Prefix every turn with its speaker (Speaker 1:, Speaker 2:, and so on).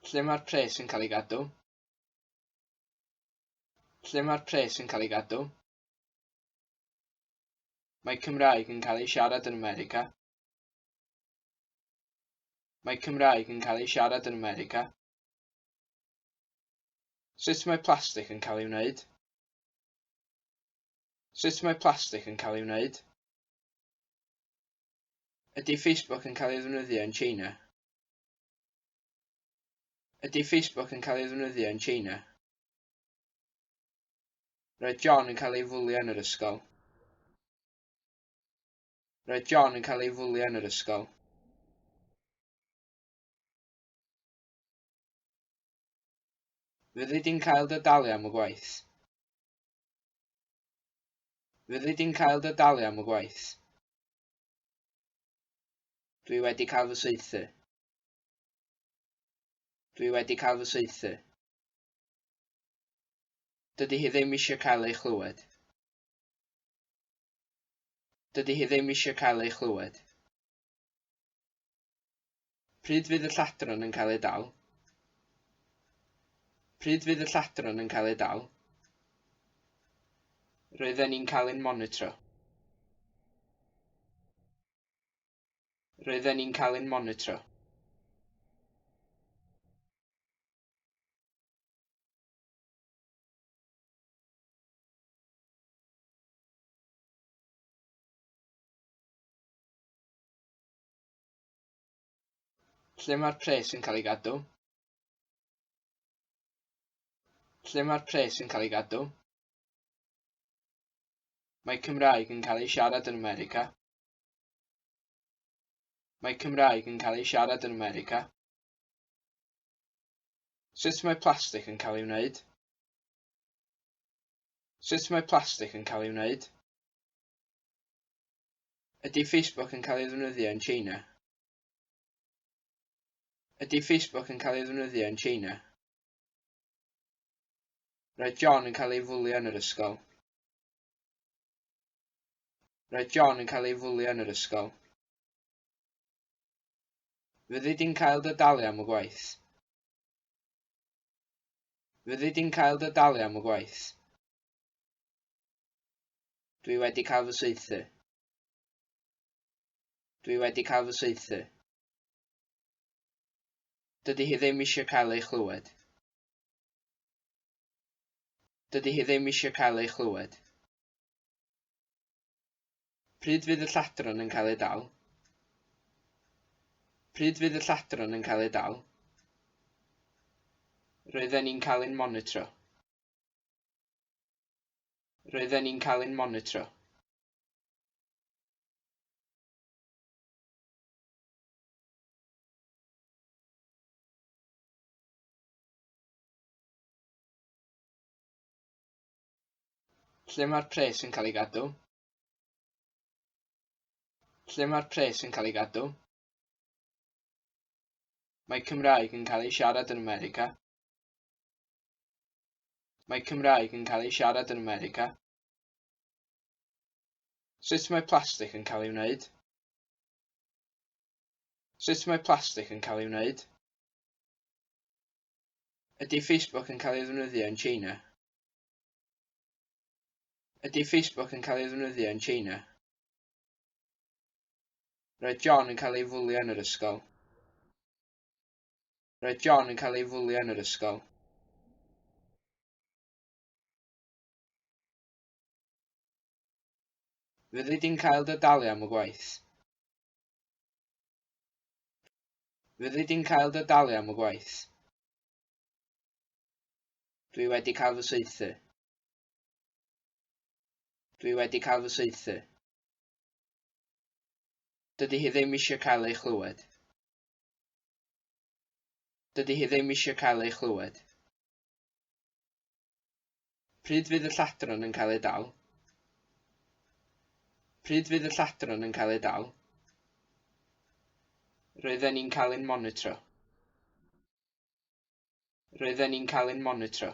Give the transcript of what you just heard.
Speaker 1: Lle mae'r pres yn cael ei gadw? Lle mae'r pres yn cael ei gadw? Mae Cymraeg yn cael ei siarad yn America. Mae Cymraeg yn cael ei siarad yn America. Sut mae plastig yn cael ei wneud? Sut mae plastig yn cael ei wneud? Ydy Facebook yn cael ei ddefnyddio yn Tsieina? Ydy Facebook yn cael ei ddefnyddio yn Tsieina? Roedd John yn cael ei fwlio yn yr ysgol. Roedd John yn cael ei fwlio yn yr ysgol. Fyddi di'n cael dy dalu am y gwaith? Fyddi di'n cael dy dalu am y gwaith? Dwi wedi cael fy saethu. Dwi wedi cael fy saethu. Dydy hi ddim eisiau cael ei chlywed. Dydy hi ddim eisiau cael ei chlywed. Pryd fydd y lladron yn cael eu dal? Pryd fydd y lladron yn cael eu dal? Roedden ni'n cael ein monitro. Roedden ni'n cael ein monitro. Lle mae'r pres yn cael ei gadw? Lle mae'r pres yn cael ei gadw? Mae Cymraeg yn cael ei siarad yn America. Mae Cymraeg yn cael ei siarad yn America. Sut mae plastig yn cael ei wneud? Sut mae plastig yn cael ei wneud? Ydy Facebook yn cael ei ddefnyddio yn Tsieina? Ydy Facebook yn cael ei ddefnyddio yn Tsieina? Roedd John yn cael ei fwlio yn yr ysgol. Roedd John yn cael ei fwlio yn yr ysgol. Fyddi di'n cael dy dalu am y gwaith? Fyddi di'n cael dy dalu am y gwaith? Dwi wedi cael fy saethu. Dwi wedi cael fy saethu. Dydy hi ddim eisiau cael ei chlywed. Dydy hi ddim eisiau cael ei chlywed. Pryd fydd y lladron yn cael eu dal? Pryd fydd y lladron yn cael eu dal? Roedden ni'n cael ein monitro. Roedden ni'n cael ein monitro. Lle mae'r pres yn cael ei gadw? Lle mae'r pres yn cael ei gadw? Mae Cymraeg yn cael ei siarad yn America. Mae Cymraeg yn cael ei siarad yn America. Sut mae plastig yn cael ei wneud? Sut mae plastig yn cael ei wneud? Ydy Facebook yn cael ei ddefnyddio yn Tsieina? Ydy Facebook yn cael ei ddefnyddio yn Tsieina? Roedd John yn cael ei fwlio yn yr ysgol. Roedd John yn cael ei fwlio yn yr ysgol. Fyddi di'n cael dy dalu am y gwaith? Fyddi di'n cael dy dalu am y gwaith? Dwi wedi cael fy saethu. Dwi wedi cael fy saethu. Dydy hi ddim eisiau cael ei chlywed. Dydy hi ddim eisiau cael ei chlywed. Pryd fydd y lladron yn cael eu dal? Pryd fydd y lladron yn cael eu dal? Roedden ni'n cael ein monitro. Roedden ni'n cael ein monitro.